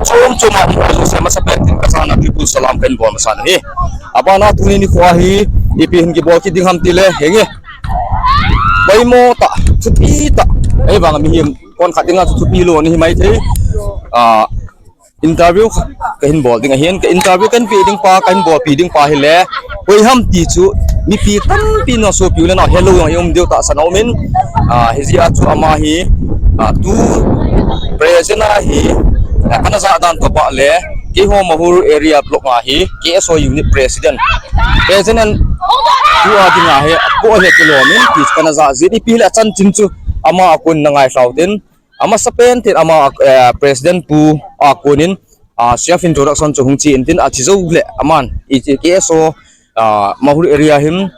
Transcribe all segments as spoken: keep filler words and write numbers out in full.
Chom chom a hi, jouse masapen in kachana triple salam kahin bol masa ahi. Abana tuni nikho hi ipi hin kibol kit ding ham tile, henge. Poimo tah, thupi tah. Ahivang mihem konkhat dinga chu thupi lou ahi maithei. Ah, interview kahin bol ding ahin, ka interview kahin pe ding pa, kahin bolpi ding pa hile, koi ham ti chu mipi tampi na sopi u le nao helou jong i um diu tahsan aumin, ah, hijeh a chu ama hi, ah, tu present a hi, ah, kana ja dan toh pa le, keiho Mahur area block a hi, K S O unit president. President tu a dinga hi, ko he kilom in, ti chu kana ja jin, ipi le achan chin chu ama a kon na ngailhau tin, amasapen tin ama, eh, president pu a konin, ah, self introduction chu hung chi in tin, achi jou le aman, i, i, K S O, ah, Mahur area hin,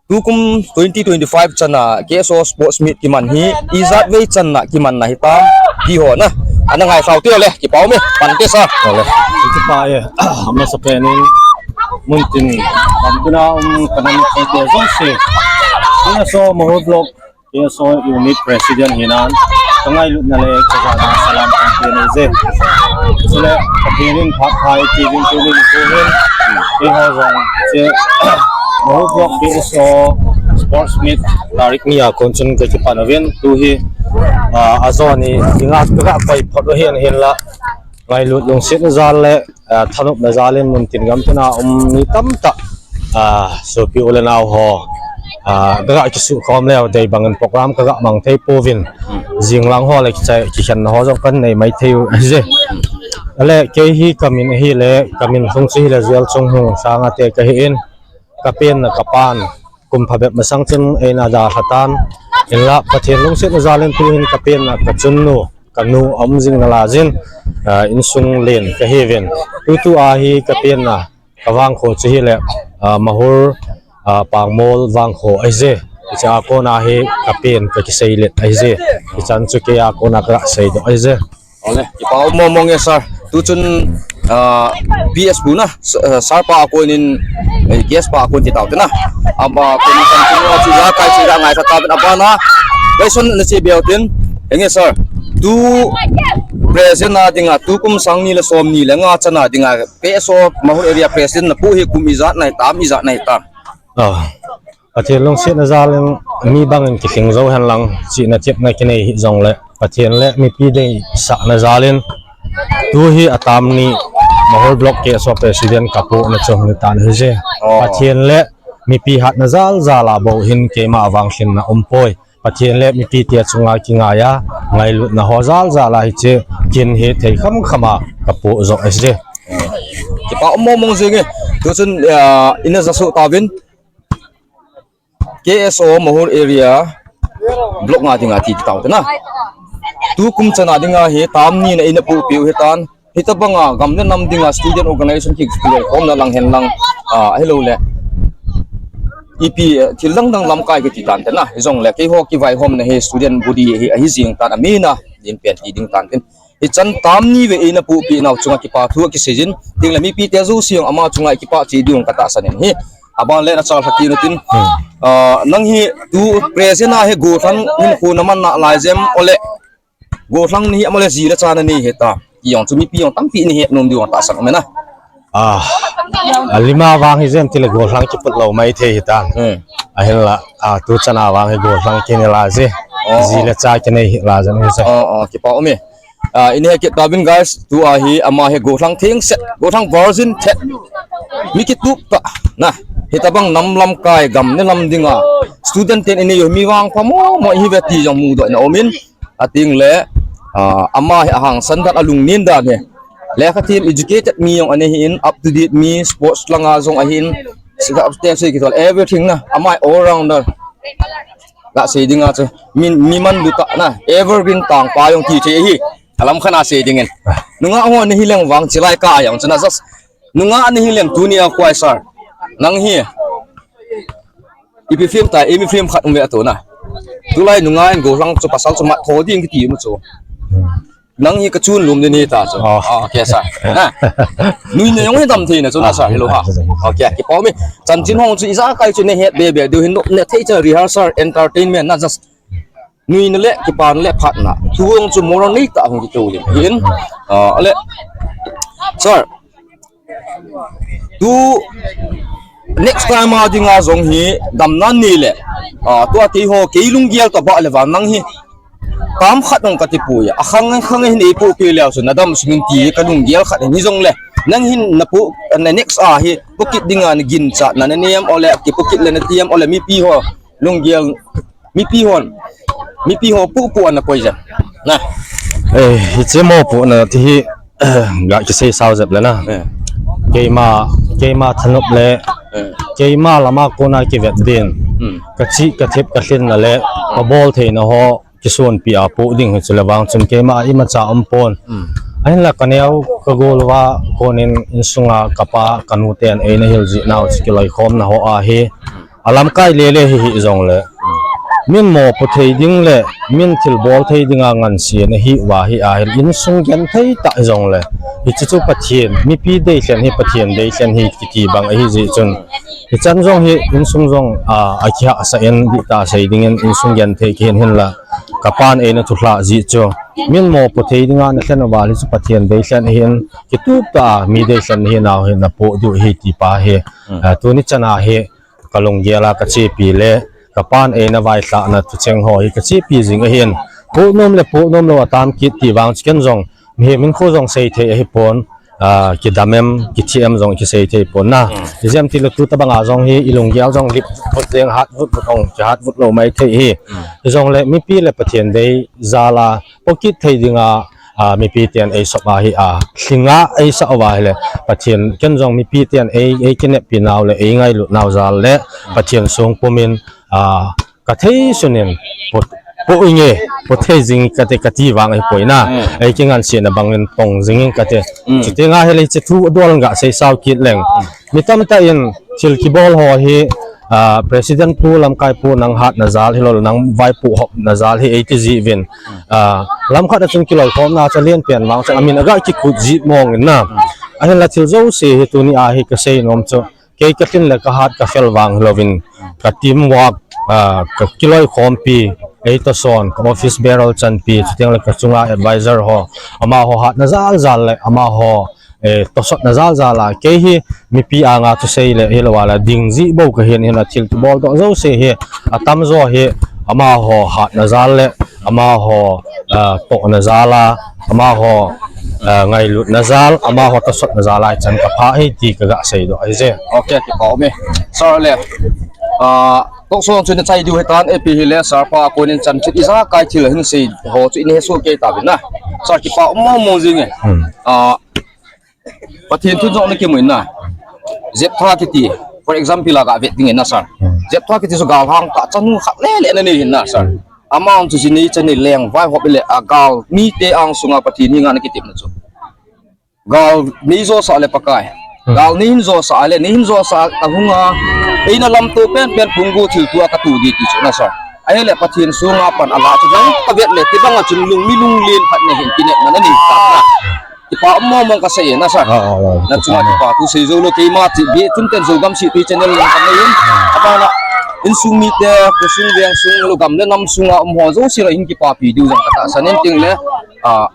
tukum twenty twenty-five chana K S O sports meet kiman hi, ijat vei chana kimanna hitam, ti ho na. Ana ngailhau teu le, kipa um e, pan te sa. Ole, kipa e, amasapen in, muntin, kam tuna um, kanam chi te jouse. K S O Mahur block, K S O unit president hinan, ka ngailutna le ka jana salam kahin pe e. Chule, Pathen in phat pha eipeh uvin tuni nikho hin, keiho jong, hiche, Mahur block K S O sports meet, tarik ni a kon chun ka kipan uvin, tu hi, ah, ajo ni, dinga ka ga koi phot u ahin, hinla, ngailut lungset jal le, ah, thanopna jal in muntin gam tina um mi tamtah, ah, sopi u le nao ho, ah, ka ga kisukhom leu dei bangin program ka ga mang thei pouvin, jinglang ho le kichai, kikhenna ho jong kan nei maithei u ahi je. Ale kei hi kamin ahile, kamin lhung chu hile Zualchunghung Sanga te kahin, ka penna ka pan, kum phabep masang chun eina dalha tan. Hinla Pathen lungsetna jal in tu hin ka penna ka chunnu, ka nu aum jing nalai jin, ah, insung len kahiuvin. Tutu a hi ka penna ka vangkho chu hile, ah, Mahur, ah, Pangmol vangkho ahi je. Hiche a kona hi ka pen ka kisei let ahi je. Hichan chu kei a kona ka seidoh ahi je. Ole, kipa um mong mong e sir. Tuchun, ah, P S pu na, s-, ah, sir pa a konin, eh, guest pa a kon ti tau te na. Aba, kon kan tin chu ja kai chu ja ngai sa ta bin abana. Question na che beu tin. Henge sir. Tu president a dinga, tukum sang ni le som ni le nga chana dinga, K S O Mahur area president na pu hi kum ijat na hitam, ijat na hitam. Ah. Pathen lungsetna jal in mi bangin kilhing jou hen lang, chihna thepna kinei hih jongle, Pathen le mipi deisahna jal in, tu hi atam ni Mahur block K S O president ka pohna chu hung tan ahi je. Oh. Pathen le mipi hatna jal jal a bou hin keima a vang lhinna um poi. Pathen le mipi te chunga kingai a, ngailutna ho jal jal a hiche kin hethei kham kham a ka poh joh ahi je. Kipa um mong mong jing e. Tuchun, ah, ina ja soh tauvin. K S O Mahur area block nga dinga ti tau te na. Tukum chana dinga hi tam ni na ina pupiu hitan. Hitabanga gam le nam dinga student organization ki, kikhom na lang hen lang, ah, hello le. Ipi, eh, thil dang dang lamkai kiti tan te na. Hijongle keiho kivaihomna hi student body hi, ahi jing tan amina. Din pen ti ding tan tin. Hichan tam ni ve ina pupi nau chunga kipa thu kisei jin, tin le mipi te jouse jong ama chunga kipa che ding ka tahsan in ahi. Aban le na chal hati na tin. Hmm. Ah, nang hi tu president a hi gollhang hinkho na man nalai jem ole. Gollhang ni hi amale ji le cha na nei hita. Jong chu mipi jong tampi nei het nom ding tahsan um e na. Ah, alima vang hi jen tile gollhang kiput lou maithei hitan. Hmm. Ahinla, ah, tu chana vang hi gollhang kinei lai je. Oh, ji oh. Le cha kinei hi lai jen hi je. Oh, oh, kipa um e. Ah, ina he kit tauvin guys, tu a hi ama hi gollhang thengset, gollhang virgin thet. Mi kitup ta, na, hitabang nam lamkai gam le nam dinga. Student ten ina jo mi vang pha mo, mo hi ve ti jong mudoh na um in. Ating le, ah, ama hi ahangsan dan alungnen dan hi. Lekha them educated mi jong ana hi in, up to date mi, sports langa jong ahi in, sika upstairs hi kitol everything na, ama hi all rounder. Ga sei dinga chu, min, mi manlu tah na, evergreen tangpa jong ti thei ahi. Alam khat a sei dingin. Nungah ho na hi leng vang chilai ka jong chu na just, nungah na hi leng tuni a koi sir. Nang hi. Ipi film ta, imi film khat um ve atu na. Tulai nungah in gollhang chu pasal chu mat tho ding kiti mu chu. Nang hi ka chun lum ni ni ta chu. Oh. Ah, okay, sir. Na. Nui na jong hi dam thei na chu na, sir. Hello, ha. Okay, kipa um e. Chanchin hong chu ijakai chu nei het be be diu hin ne thei cha rehearsal, entertainment na just. nuina le kipana le phatna thu jong chu moral nei tah a hung kito jin ahin. Ah, ale, sir, tu next time a dinga jong hi damna nei le, ah, tua keiho kei lunggel tah a le vang nang hi kam khat jong kati poi, akhang khang hin eipoh peh leu chun nadam sungin ti ka lunggel khat hin, hijongle nang hin napoh, na next a hi poh kit dinga naginchatna nanei em, ole kipoh kit le nati em, ole mipi ho lunggel, mipi hon, mipi ho poh poh a nakoi jep na. Eh, hiche mopohna ti hi, ga kisei sao jep le na. Eh. Keima, keima thanop le, eh, keima lama kona kivet din. Hmm. Ka chih, ka thep, ka lhinna le, ka bol theina ho kisonpi a poh ding hi chule vang chun keima a imacha um pon. Hmm. Ahinla ka neo ka gol uva konin insunga ka pa ka nu ten eina hil jih nau chu kiloikhomna ho ahi. Hmm. Alamkai lele hi hijongle, min mopoh thei ding le min thilbol thei dinga ngansena hi uva hi ahile insung genthei tah hijongle, hiche chu Pathen, mipi deilhen hi Pathen deilhen hi kiti bang ahi jeh chun, hichan jong hi insung jong, a, akihahsah in dihtah sei dingin insung genthei kihin hinla, ka pan eina thulhah jeh chu, min mopoh thei dinga nalhen uva le chu Pathen deilhen ahin, kitup tah a mi deilhen nahi nau hi napoh diu ahi ti pa hi, a, tuni chan a hi, ka lunggel a ka chepi le ka pan eina vailhahna thucheng ho hi ka chepi jing ahin. Poh nom le poh nom lou atam kit ti vang chu ken jong mihem in khu jong sei thei ahi pon, ah, kidam em, kithi em jong kisei thei pon na. Hmm. Ijeh inem itile tu tabang a jong hi i lunggel jong lip vut jeng hat vut vut ong kihat vut lou mai thei hi. Hmm. Hijongle mipi le Pathen dei jal a poh kit thei dinga, a, mipi ten eisop ahi a, lhinga eisah uva ahile, Pathen ken jong mipi ten ei, eikineppi nau le, eingailut nau jal le, Pathen sung pumin, a, ka thei sunin, poh, poh inge, poh thei jing kate kati vang ahipoi na, eikingansena bangin pong jingin kate. Chutenga ahile hiche thu adol ga sei sao kit leng. Mi tamtah in thil kibol ho hi, ah, President pu, lamkai pu, nang hatna jal hilou le, nang vaipo hopna jal hi eiti jiuvin. Ah, lamkhat a chun kiloikhomna chu alen pen vang chun amin aga kikut ji mong in na. Ahinla thil jouse hi tuni a hi kasei nom chu, kei kalhin le kahat kafel vang hilouvin, ka team work, ah, ka kiloikhompi, eitohson, ka office bearer chanpi, chuteng le kachunga advisor ho, amaho hatna jal jal le, amaho eh, tosotna jal jal a, kei hi mipi anga thusei le hilou a le ding ji bou kahin, hinla thil kibol doh jouse hi, atamjo hi, amaho hatna jal le, amaho, ah, tohna jal a, amaho, ah, ngailutna jal, amaho tosotna jal a ichan kapha hi ti kaga seidoh ahije. Ok, kipa um e. Sir le, ah, tohson chu nachai diu hitan, ipi hile, sir pa konin chan chit ijakai thil hin sei ho chu in hesoh kei tauvin na. Sir kipa um mong mong jing e. Hmm. Ah, Pathen thu jong nakimu in na. Jephthah kiti, for example, a ga vet ding in na, sir. Hmm. Jephthah kiti chu galhang tah chanu khat lele nanei hin na, sir. Hmm. Amahon chu jinei chanei lengvai hop le agal mite angsunga Pathen henga nakitepna chu. Gal nei josah le Pakai. Hmm. Gal nei hin josah le, nei hin josah kahunga, eina lamto penpen punggo thilto a katoh ding ti chu na, sir. Ahile Pathen sunga pan alah chu nang kavet le, tibanga chun lungmi lunglen khat nahin kinepna nanei ta na. Kipa um mong mong kasei e na, sir. Ah, ah, ah. Nachunga kipa thu sei jou lou, keima ti bi chun ten Zogam Sipi channel lang kanei in. Abana insung mite, khosung vengsung, lou gam le nam sunga um ho jouse la hin kipapi diu jong katahsan in, tin le, ah,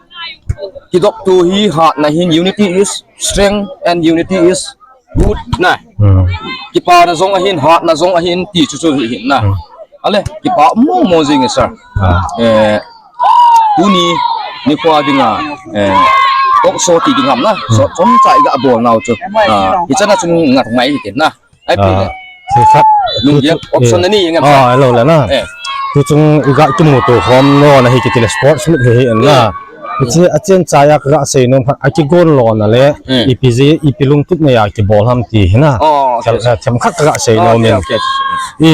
kidoptu hi hatna hin, unity is strength and unity is good na. Hmm. Kipana jong ahin, hatna jong ahin, ti chu chu hi hin na. Hmm. Ale, kipa mong mong jing e, sir. Ah. Eh, tuni nikho dinga, eh, talk show ti ding ham na. Hmm. So, chomcha iga bol nau chu. Ah, hichana chun ngat ngai hite na. Ai, ah, pi le. Thil khat, lunggel, tu, tu, option eh, ani nge, ah, hello le na. Eh. Tu chung iga kimuto khom nom na hi kiti le sports meet hi, hi na. Hmm. Hiche achen chai a kaga sei nom khat, akigon lona le, hmm, ipi ji, ipi lungtup neiya kibol ham ti hi na. Oh, okay. Them, eh, themkhat kaga sei nom in. Okay, okay. I,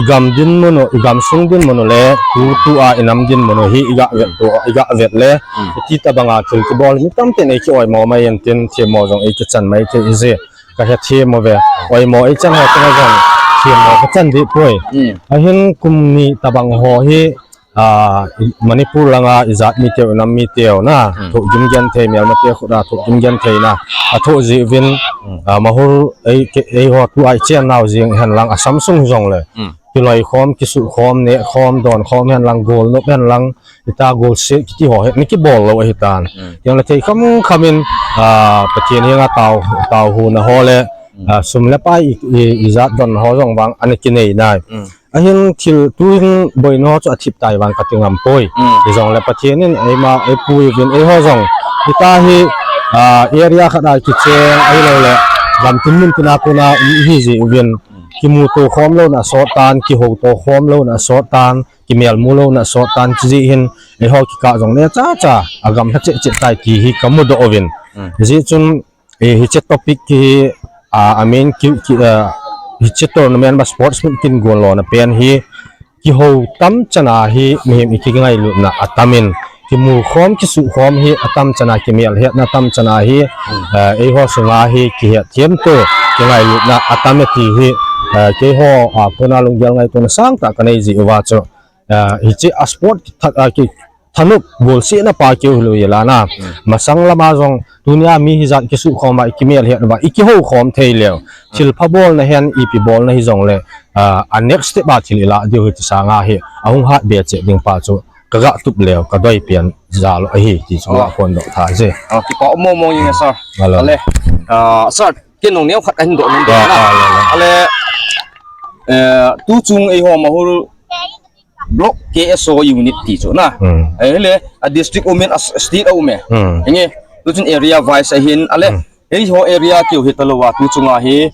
igam dinmun u, igam sung dinmun u le, tu, tua inam dinmun u hi iga vet to, iga vet le. Hmm. Iti tabanga thil kibol, mi tamten eiki oimo mai in tin, themmo jong eiki chan mai thei ije. Kahethem uve. Oimo ichan ho chunga jong themmo kachan deh poi. Hmm. Ahin kum ni tabang ho hi, ah, i Manipur langa ijat miteu, inam miteu na, hmm, thohgim genthei, melmate khut a thohgim genthei na, athoh jiuvin, hmm, ah, Mahur ei, ke, eiho tua ichen nau jeng hen lang Assam sung jongle. Hmm. kiloi khom, kisuh khom, neh khom, don khom hen lang, gol nop hen lang, ita gol se kiti ho hi, ni kibol lou ahi tan. Hmm. Yang le thei kham kham in, ah, Pathen henga tao, tao huna ho le, Hmm. ah, sum le pai i, i, ijat don ho jong vang, ana kinei nai. Hmm. Ahin thil tuhin boina ho chu athip tai vang kati ngam poi. Hmm. Hijong le Pathen in eima, eipui uvin eiho jong. Ita hi, ah, area khat a kicheng ahilou le. Gam tin mun tin a kona um ihi ji uvin. Hmm. Kimuto khom louna asot tan, kihouto khom louna asot tan, kimelmu louna asot tan, chiji hin eiho kikah jong neocha cha, agamlha cheh cheh tai ti hi kamudoh uvin. Hmm. Hijeh chun, eh, hiche topic hi, ah, a main ki, ki, ah, hiche tournament ma sports meet kin gon lona pen hi, kihou tam chana hi, mihem i kingailutna atam in, kimu khom, kisuh khom hi, atam chana, kimel hetna atam chana hi, Hmm. ah, eiho sunga hi, kihet thiam to, kingailutna atam e ti hi, ah, keiho, ah, kona lunggel ngaitona sangtah kanei ji uva chu, ah, hiche a sport tha-, ah, ki, thanop golsetna pa keu hilou jeh a na. Hmm. Masang lama jong tunia mi hijat kisuh khom a i kimel het uva i kihou khom thei leu. Hmm. Thil pha bolna hen ipi bolna hijong le, ah, a next step a thil i lah diu hiti sanga hi ahung hat be cheh ding pa chu kaga tup leu kadei pen jal u ahi ti chu Oh. Phondoh tha je. Ah, kipa um mong mong inge sir. Hello. Ale, ah, sir, ken nung neo khat kahin doh nom Ah, na. Ah, le, le. Ale, eh, tuchung eiho Mahur Block K S O unit ti chu na. Hmm. Ahile, a district a um in a s-, state a um e. Hmm. Inge, tuchun area wise ahin, ale, Hmm. eiho area keu hita lou a, tuchunga hi,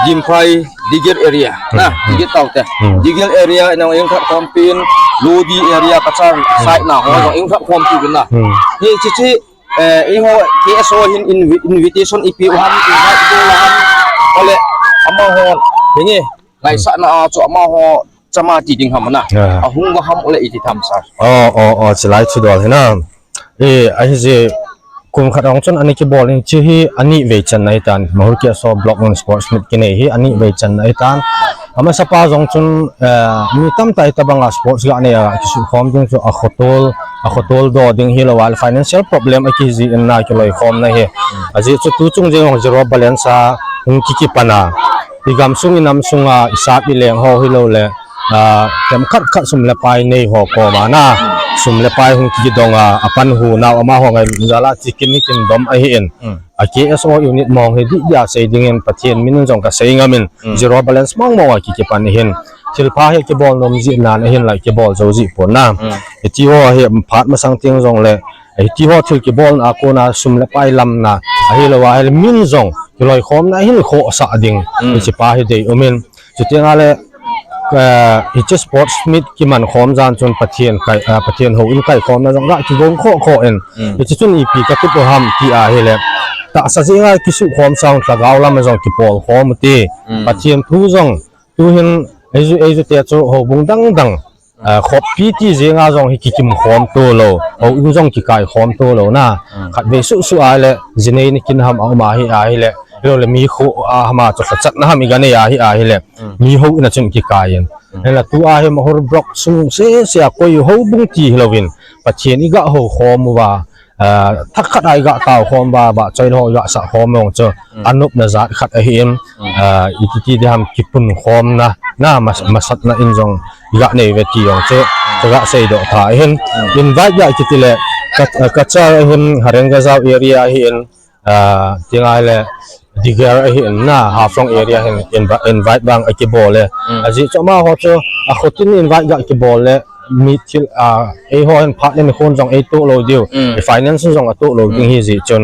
Gimphai, Digir area, na, Hmm. Digir taute. Hmm. Digir area, ina ing khat khompi in, Lodi area, Cachar side na, ho, Hmm. ing khat khompi in na. Hmm. Hiche chu, eh, eiho K S O hin invi-, invitation ipi u ham, invite bol u ham. Ole, amaho, hinge, ngaisahna a chu amaho chama ti ding ham na. Ah. Ahung va ham ole iti tham sir. Oh, oh, oh, chilai thudol hi na. Eh, ahi je kum khat ong chun ani kibol in chi hi ani vei channa ahi tan. Mahur K S O block in sports meet kinei hi ani vei channa ahi tan. Amasa pa jong chun, eh, mi tamtah tabanga sports ga nei a kisuh khom ding chu a khotol, a khotol do ding hilou a financial problem a kiji in na kiloi khomna hi. Ajeh chu tuchung jeng jong zero balance a hung kiki pan a. I gamsung i namsunga i sap i leng ho hilou le, ah, themkhat khat sum le pai nei ho koma na, sum le pai hung kidong a, apan hu nau amaho ngailutna jal a chi kin ni kin dom ahi in. Hmm. A K S O unit mong hi dih dia sei ding in Pathen min in jong kasei ngam in, Hmm. zero balance mong mong a kiki pan ahin. Thil pha hi kibol nom ji nan ahin lai kibol jou ji pon na. Hmm. Hiti ho hi phat masang teng jong le, hiti ho thil kibolna a kona sum le pai lamna, ahilou a ahile min jong kiloi khomna hin khohsah ding. Hmm. Hiche pa hi dei um in. Chuteng le, eh, hiche sports meet kiman khom jan chun Pathen kai, ah, Pathen houin kai khomna jong ga kigong kho kho in. Hmm. Hiche chun ipi katup u ham ti ahile. Tahsa jeng a kisuh khom sang lhagao lam a jong kipol khom u ti. Hmm. Pathen thu jong tuhin eiju, eiju te chu houbung dang dang. Ah, khoppi ti jeng a jong hi kikim khom to lou. Houin jong kikai khom to lou na. Hmm. Khatvei suh suh ahile, jinei ni kin ham a um ahi ahile. Hilou le mi kho a ham a chu lhachatna ham i ga nei ahi ahile. Hmm. Mi houin a chun kikai in. Hmm. Hinla tua hi Mahur block sung sese a koi houbung ti hilou in. Pathen i ga hou khom uva. Ah, thakhat a i ga tao khom uva, vahchoi ho i ga sah khom u chu. Hmm. Anopna jat khat ahi in. Hmm. Ah, iti ti ding ham kipun khomna. Na mas-, masatna in jong i ga nei uve ti jong chu. Hmm. Ka ga seidoh tha ahin. Hmm. Invite ga kiti le, Ka-, Cachar ahin, Hareng Gajao area ahin. Ah, ti ngai le Digir ahin na, Haflong area hin invi-, invite vang a kibol e. Hmm. Ajeh chu amaho chu a khut in invite ga kibol le mi thil, ah, eiho hin phat le nikhon jong ei toh lou diu. Hmm. I finance jong a toh lou ding Hmm. hi jeh chun.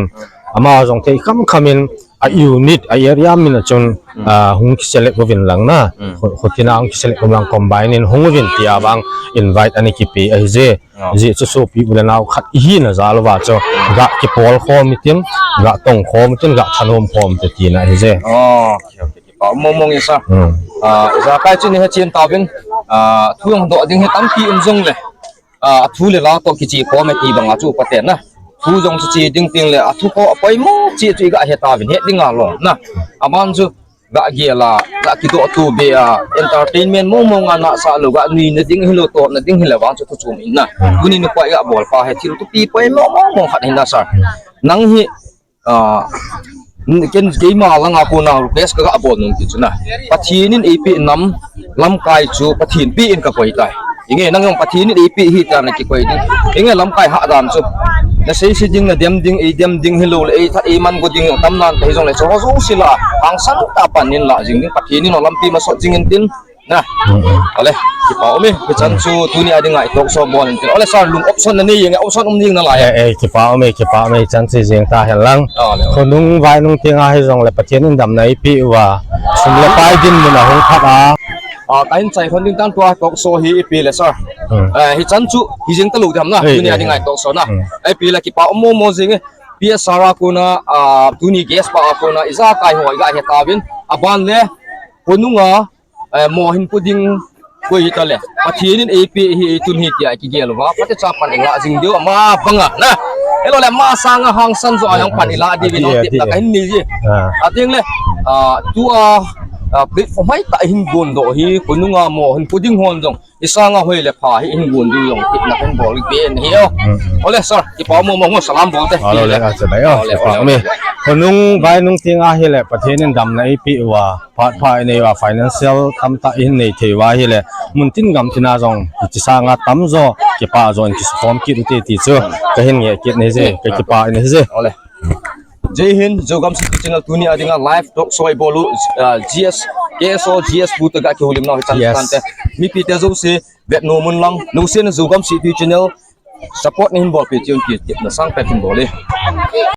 Amaho jong thei kham kham in a unit, a area min a chun, Hmm. ah, hung kiselect uvin lang na. Hmm. Khu-, khut in a hung kiselect uvin lang combine in hung uvin tia vang invite ani kipe ahi je. Oh. Jeh chu sopi u le nao khat i hina jal uva chu ga kipol khom i tin, ga tong khom i tin, ga thanom khom i tin tina ahi je. Oh, okay, okay. Kipa um mong mong e sir. Hmm. Ah, ijakai chu ni hechen tauvin, ah, thu jong doh ding hi tampi um jong le. Ah, thu le la toh kiche khom e ti banga chu paten na. Thu jong chu che ding teng le, a thu kho a poimo che chu i ga he tauvin, he ding a lou na. Aman chu ga gel a, ga kidoh to be a, entertainment mong mong a nasa lou, ga nuina ding hilou, tohna ding hilou vang chu thu chom in na. Hmm. Tuni nikho i ga bol pa hi thil thupi poimo mong mong khat ahi na sir. Hmm. Nang hi, ah, Ken keima langa kona request kaga bol nom kit chu na. Pathen in eipeh nam lamkai chu Pathen peh in kakoi tai. Inge nang jong Pathen in eipeh ahi tia nakikoi ding. Inge lamkai hahdan chu. Nasei se ding, nadem ding, eidem ding hilou le eithat eiman go ding jong tam nan ta hijongle chu ho jouse lah a hangsan tah a pan in lah jing ding, Pathen in ho lampi masot jing in tin. Na. Ole, kipa ume, hichan chu tuni a dinga i talk show bol in tin. Ole sir, lung option nanei jeng e, option um jing nalai. Eh, eh, kipa ume, kipa ume, hichan chu jeng ta hen lang. Ole, ole. Khonung vainung tenga hijongle Pathen in damna eipeh uva, sum le pai dinmun ahung phat a. Ah, kahin chai khon ding tan tua talk show hi ipi le sir. Hmm. Eh, hichan chu hi jeng talou ding ham na, eh, tuni a dinga i talk show na. Hmm. Ipi le kipa um mo mo jing e. P S R a kona, ah, tuni guest pa a kona ijakai ho iga he tauvin. Aban le, khonunga, eh, mo hin pu ding koi hita le, Pathen in eipeh ahi, eitun ahi tia kigel uva, phatecha pan ilah jing diu, ama banga na. Hilou le ama sanga hangsan jo a jong pan ilah diuvin, ati, ati, tepna kahin nei ji. Ah. Ading le, ah, tua, ah, platform hoitah a hin gon doh hi, khonunga mo hin pu ding hon jong isanga hoi le pha hi hin gon diu jong tepna kahin bol pen ahi o. Hmm. Ole sir, kipa mo mo, salam bol te. Ole, ole, acha bai o. Ole, kipa ole, ume. Khonung vainung tenga hile Pathen in damna eipeh uva, phat pha inei uva, financial tamtah ihin nei thei uva hile, muntin gamtin a jong hiche sanga tamjo kipa jo in kisukhom kit ute ti chu kahin nge kit ahi je, ka kipa ahi je. Ole. Jai Hind, Zogam City Channel tuni a dinga live talk show ibol u, ah, G S, K S O, G S bu te ga kihoulim nau hichan, yes, tante. Mipi te jouse, vet nom un lang, nusen Zogam City Channel, support nahin bolpeh cheh un ti, tepna sangpen kahin bol e.